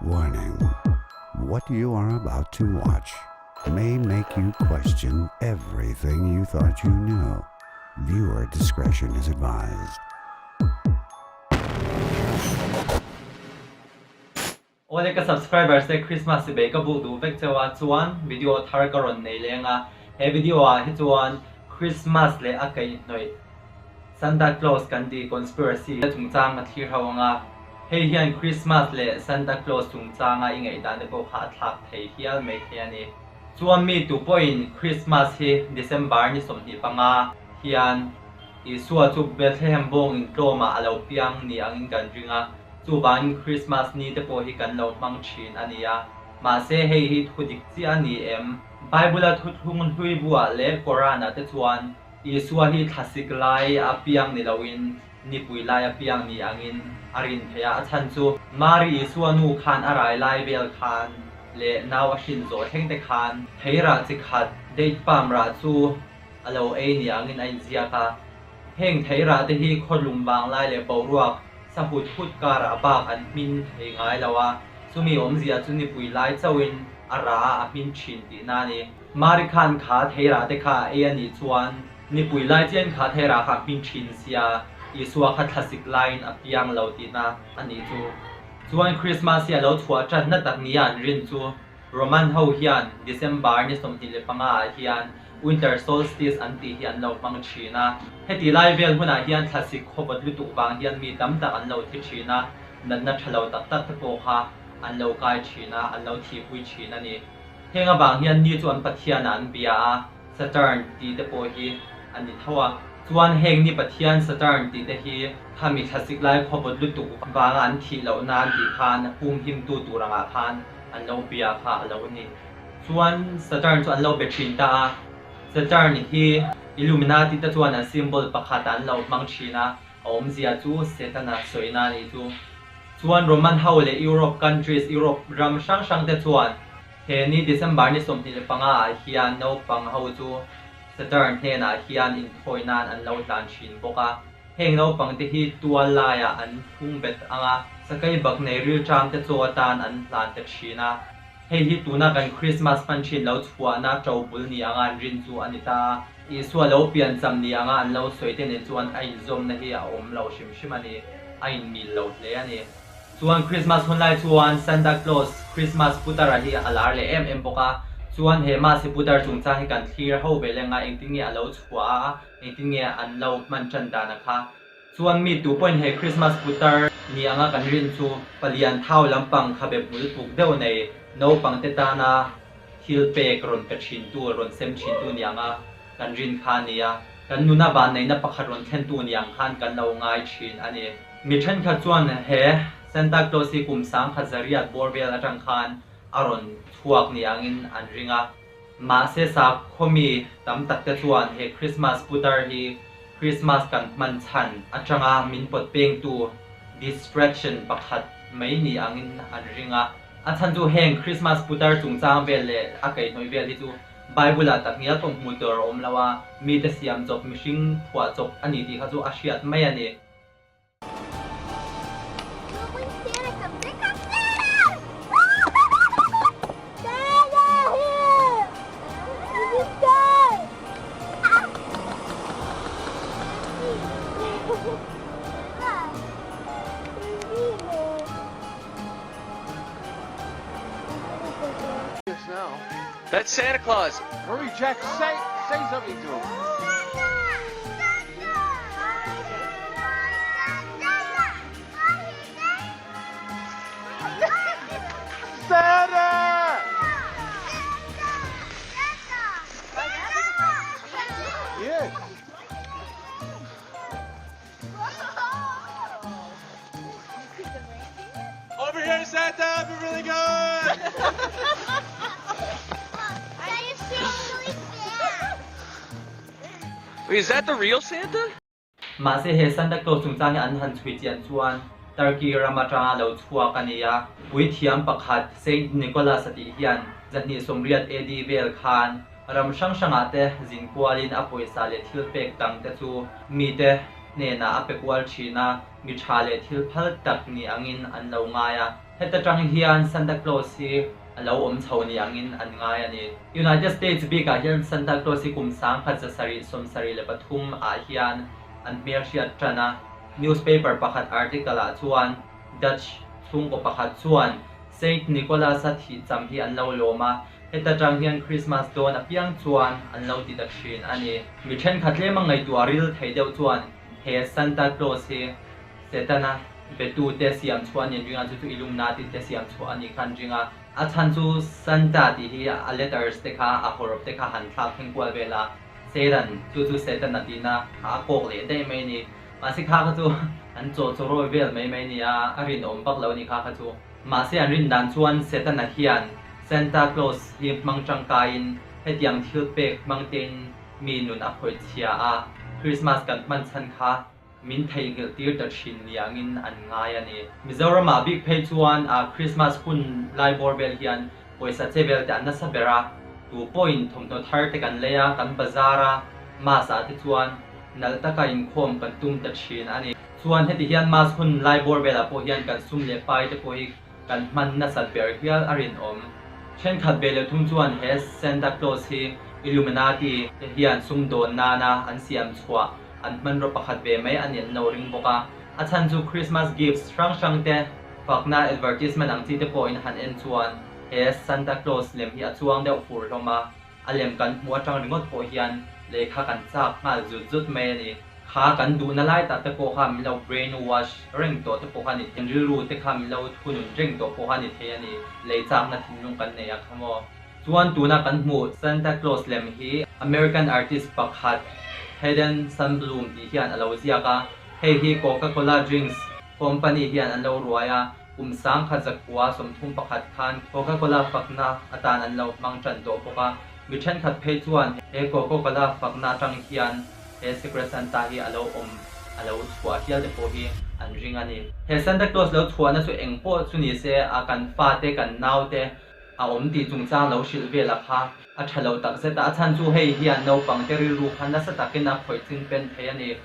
Warning What you are about to watch may make you question everything you thought you knew. Viewer discretion is advised. Awle ka subscribers te Christmas chibai ka buk duh vek cheu a chuan video thar ka rawn nei leng a, he video ah hi chuan Christmas leh a kaihhnawih Santa Claus kan tih conspiracy chungchang ka thlir ho ang a, hei hian Christmas leh Santa Claus chungchanga i ngaihdan te pawh kha a thlak thei hial mai thei a ni. Chuan mi tu pawhin Christmas hi December ni 25 hian Isua chu Bethlehem bawng intlawmah a lo piang ni angin kan ring a, chuvangin Christmas ni te pawh hi kan lo hmang thin a ni a. Mahse hei hi thu dik chiah a ni em? Bible-a thuthlung hlui buah leh Koran-ah te chuan Isua hi thlasik lai a piang ni loin nipui lai a piang ni angin a rin theih a, a chhan chu Mari Isua nu khan a rai lai vel khan leh nau a hrin zawh thleng te khan thei rah chi khat date palm rah chu a lo ei ni angin a inziak a. Heng thei rah te hi khawlum vang lai leh boruak sa hut hut karah bak an hmin thei ngai lo a, chumi awmzia chu nipui lai chauhin a rah a hmin thin tihna a ni. Mari khan kha thei rah te kha a ei a nih chuan nipui lai chian kha thei rah kha a hmin thin sia, Isua kha thlasik laiin a piang lo tihna a nih chu. Chuan Krismas hi a lo chhuah tanna tak nia an rin chu Roman ho hian December ni 25 ah hian Winter Solstice an tih hi an lo hmang thin a. Heti lai vel hunah hian thlasik khawpawt lutuk vang hian mi tam tak an lo thi thin a, natna tha lo tak tak te pawh kha an lo kai thin a, an lo thihpui thin a ni. Heng avang hian ni chu an Pathianah an bia a, Saturn tih te pawh hi a ni tho a. Chuan heng ni Pathian Saturn tih te hi khami thlasik lai khawpawt lutuk vanga an thih loh nan tih khan humhimtu tur angah khan an lo bia kha a lo ni. Chuan Saturn chu an lo be thin ta a, Saturn hi Illuminati te chuan an symbol pakhat ah an lo hmang thin a, a awmzia chu Setana sawina a nih chu. Chuan Roman ho leh Europe countries, Europe ram hrang hrang te chuan he ni December ni 25 ah hian naupang ho chu Saturn hnenah hian inthawi nan an lo hlan thin bawk a. Heng naupang te hi tual laiah an phung bet ang a, sakei bak nei rilṭam te chaw atan an hlan ta thin a. Hei hi tuna kan Krismas hman thin lo chhuahna ṭo bul ni anga an rin chu a ni ta a. Isua lo piancham ni anga an lo sawi te nen chuan a inzawmna hi a awm lo hrim hrim a ni, a inmil lo hle a ni. Chuan Krismas hun lai chuan Santa Claus, Krismas Putara hi a lar leh em em bawk a. Chuan he Masi Putar chungchang hi kan thlir ho ve leng a, engtin nge a lo chhuah a, engtin nge an lo hman tan dan a kha. Chuan mi tu pawhin he Krismas putar ni anga kan rin chu palian thau lampang khabe hmul puk deuh nei naupang te tana thil pek rawn pe thin tu, rawn sem thin tu ni anga kan rin kha a nia. Kan nuna vanneihna pakhat rawn thlen tu ni ang khan kan lo ngai thin a ni. Mi thenkhat chuan he Santa Claus hi kum 1100 bawr vel atang khan a rawn chhuak ni angin an ring a. Mahse sakhaw mi tam tak te chuan he Krismas putar hi Krismas kan hman chhan atanga min pawt pengtu distraction pakhat mai ni angin an ring a. A chhan chu heng Krismas putar chungchang vel leh a kaihhnawih vel hi chu Bible-ah takngial pawh hmuh tur a awm lo a, mite siam chawp mihring phuah chawp a ni tih kha chu a hriat mai a ni. That's Santa Claus. Hurry, Jack, say, say something to him. Santa! Yes. Over here, Santa, be really good. Wait, is that the real Santa? Mahse he Santa Claus chungchang hi an han chhui chian chuan Turkey ram atanga lo chhuak a ni a. Puithiam pakhat Saint Nicholas a tih hian 280 AD vel khan ram hrang hrangah te zin kualin a pawisa leh thil pek dang te chu mite hnenah a pe kual thin a, mi tha leh thil phal tak ni angin an lo ngai a. Heta tang hian Santa Claus hi a lo awm chho ni angin an ngai a ni. United States bikah hian Santa Claus hi kum 1773 ah hian an hmelhriat tan a. Newspaper pakhat article ah chuan Dutch chhungkaw pakhat chuan Saint Nicholas-a thih cham hi an lo lawm a, heta tang hian Christmas dawn apiang chuan an lo ti ta thin a ni. Mi thenkhat tlem a ngaihtuah ril thei deuh chuan he Santa Claus hi Setana betute siam chhuah a ni an ring a, chu chu Illuminati te siam chhuah a nih kha an ring a. A chhan chu Santa tih hi a letters te kha, a hawrawp te kha han thlak thleng kual vel a, Satan chu chu Setana tihna kha a kawk leh daih mai a ni. Mahse kha kha chu an chaw chaw rawi vel mai mai a ni a, a rinawm vak lo a ni kha kha chu. Mahse an rin dan chuan Setana hian Santa Claus hi hmang tangkaiin hetiang thil pek hmang tein mi nun a khawih chhia a, Christmas kan hman chhan kha min theihnghilh tir ta thin niangin an ngai a ni. Mizoramah bik phei chuan a Christmas hun lai bawr vel hian pawisa che vel te an nasa ber a, tu pawhin thawmhnaw thar te kan lei a, kan bazar a, Mass ah te chuan nalh taka inkhawm kan tum ta thin a ni. Chuan heti hian Mass hun lai bawr velah pawh hian kan sum leh pai te pawh hi kan hman nasat ber hial a rinawm. Thenkhat ve leh thum chuan he Santa Claus hi Illuminati te hian sumdawn nana an siam chhuah an hmanraw pakhat ve mai a ni an lo ring bawk a. A chhan chu Christmas gifts hrang hrang te fakna advertisement ang chi te pawhin han en chuan he Santa Claus lem hi a chuang deuh fur hlawm a. A lem kan hmuh atang ringawt pawh hian lehkha kan chak nghal zut zut mai a ni. Kha kan duhna lai tak te pawh kha min lo brain wash reng tawh te pawh kha a ni thei, rilru te kha min lo thunun reng tawh pawh kha a ni thei a ni, lei chakna thinlung kan nei a kha maw. Chuan tuna kan hmuh Santa Claus lem hi American artist pakhat Hayden Sundblom tih hian a lo ziak a, hei hi Coca Cola drinks company hian an lo ruai a, Kum 1931 khan Coca Cola fakna atan an lo hmang tan tawh bawk a, mi thenkhat phei chuan he Coca Cola fakna atang hian he Secret Santa hi a lo awm a lo chhuah hial te pawh hi an ring a ni. He Santa Claus lo chhuahna chu eng pawh chu ni se a kan fate kan naute a awm tih chungchang lo hrilh vel a kha a tha lo takzet a, a chhan chu hei hian naupangte rilru kha nasa takin a khawih ching pen thei a ni.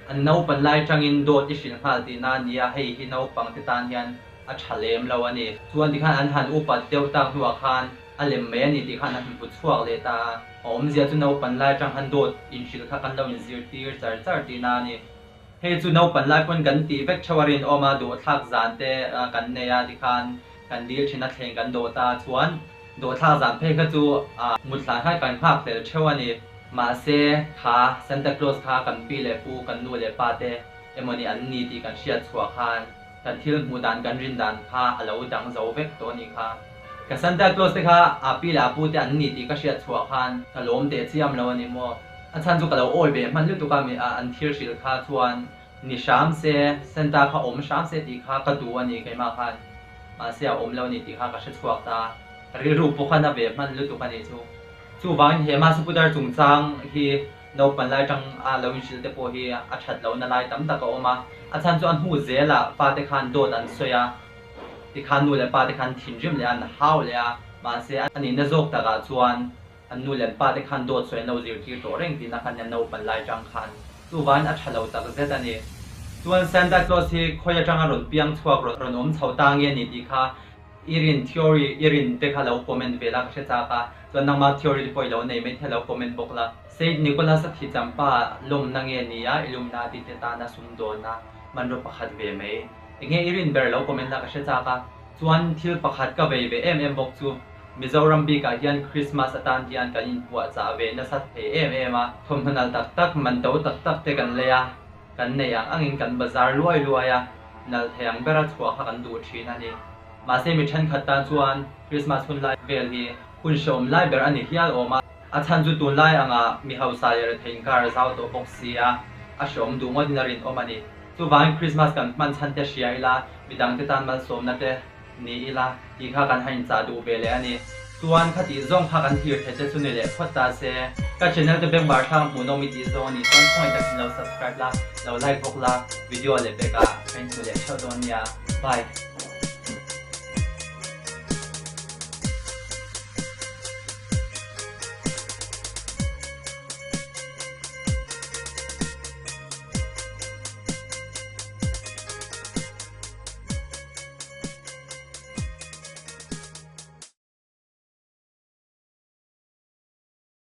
An naupan lai tangin dawt i hrilh nghal tihna a ni a, hei hi naupangte tan hian a tha lem lo a ni. Chuan tikhan an han upat deuh tak hnuah khan a lem mai a ni tih khan an han hmu chhuak leh ta a, a awmzia chu naupan lai tang khan dawt inhrilh kha kan lo inzirtir char char tihna a ni. Hei chu naupan lai pawn kan tih vek theuh a rinawm a, dawhthlak zan te kan nei a tikhan kan dil thin a thleng kan dawh ta chuan dawhthlak zan phei kha chu mut hlan khan kan nghak hlel theuh a ni. Mahse kha Santa Claus kha kan pi leh pu, kan nu leh pa te emawni an ni tih kan hriat chhuah khan kan thil hmuh dan kan rin dan kha a lo dang zo vek tawh a nih kha. Ka Santa Claus te kha a pi leh a pu te an ni tih ka hriat chhuah khan ka lawm teh chiam lo a ni maw. A chhan chu ka lo awi ve hman lutuk a mi a an thil hrilh kha chuan ni hram se, Santa kha awm hram se tih kha ka duh a ni keimah khan. Mahse a awm lo a ni tih kha ka hre chhuak ta. Rilru pawh khan a ve hman lutuk a nih chu. Chuvangin he Masi Putar chungchang hi naupan lai tang a lo inhrilh te pawh hi a that lohna lai tam tak a awm a. A chhan chu a hnu zelah fate khan dawt an sawi a, tikhan nu leh pa te khan thinrim leh a, an hau leh a, mahse a nihna zawk takah chuan an nu leh an pa te khan dawt sawi an lo zirtir tawh reng tihna khan nia naupan lai tang khan chuvangin a tha lo tak zet a ni. Chuan Santa Claus hi khawi atanga rawn piang chhuak rawn awm chho ta nge ni tih kha I rin theory i rin te kha lo comment ve la ka hre chak a, chuan nangma theory te pawh i lo nei mai thei lo comment bawk la. Saint Nicholas a thi champa lawmna nge ni a Illuminati te tana sumdawnna hmanraw pakhat ve mai. Enge i rin ber lo comment la ka hre chak a. Chuan thil pakhat ka vei ve em em bawk chu Mizoram bikah hian Christmas atan hian kan inpuahchah ve nasa thei em em a, thawmhnaw nalh tak tak, man to tak tak te kan lei a, kan nei ang angin kan bazar luai luai a, nalh thei ang bera chhuah kha kan duh thin a ni. Mahse mi thenkhat tan chuan Christmas hun lai vel hi hun hrehawm lai ber a ni hial awm a, a chhan chu tunlai anga mi hausa leh rethei inkar a zau tawh bawk si a, a hrehawm duh ngawtin a rinawm a ni. Chuvangin Christmas kan hman chhan te hria ila, midangte tan malsawmna te ni ila tih kha kan han inchah duh ve leh a ni. Chuan khatih zawng kha kan thlir thei te chu ni leh phawt ta se. Ka channel te bengvar thlak hmuhnawm i tih zawng a nih chuan khawngaih takin lo subscribe la, lo like bawk la, video leh pekah ka inhmu leh theuh dawn nia. Bye.